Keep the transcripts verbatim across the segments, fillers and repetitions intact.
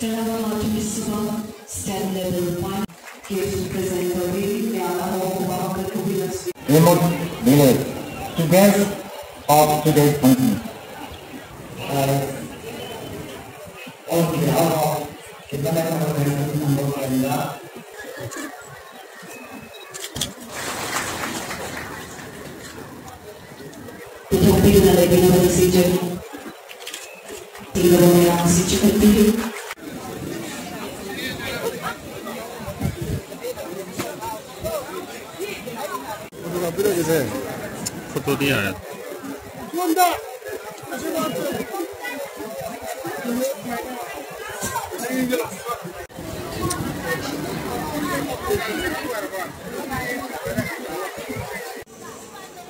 Taraba Mathuri Subang, stand level one. Here to present the waving Nyala of Kubahakan Kubilas. Remote village. Two guests of today's function. Uh, on behalf of the Taraba Mathuri Subang, ꯄꯨꯊꯣꯛꯄꯤꯗꯨꯅ ꯂꯩꯕꯤꯅꯕ ꯅꯤꯡꯁꯤꯡꯖꯔꯤ꯫ ꯇꯤꯟꯒꯗꯕ ꯃꯌꯥꯝ ꯑꯁꯤ ꯆꯤꯡꯈꯠꯄꯤꯌꯨ꯫ ꯐꯣꯇꯣꯗꯤ ꯌꯥꯔꯦ꯫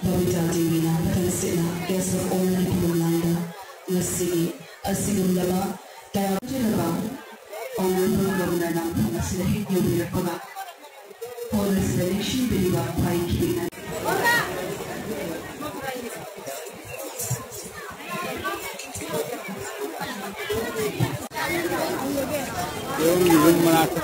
Babita ꯗꯦꯕꯤꯅ ꯃꯊꯪꯁꯤꯠꯅ guest of honour ꯒꯤ ꯐꯝꯂꯥꯡꯗ ꯉꯁꯤꯒꯤ ꯑꯁꯤꯒꯨꯝꯂꯕ ꯇꯔꯥꯝꯖꯅꯕ Honourable Governor ꯅ ꯃꯐꯝ ꯑꯁꯤꯗ ꯍꯦꯛ ꯌꯧꯕꯤꯔꯛꯄꯒ ꯍꯣꯜ ꯑꯁꯤꯗ ꯂꯦꯡꯁꯤꯟꯕꯤꯔꯤꯕ ꯈ꯭ꯋꯥꯏ ꯈꯤꯕꯤꯛꯅ ꯌꯨꯝ, ꯌꯨꯝ ꯃꯅꯥꯛꯇ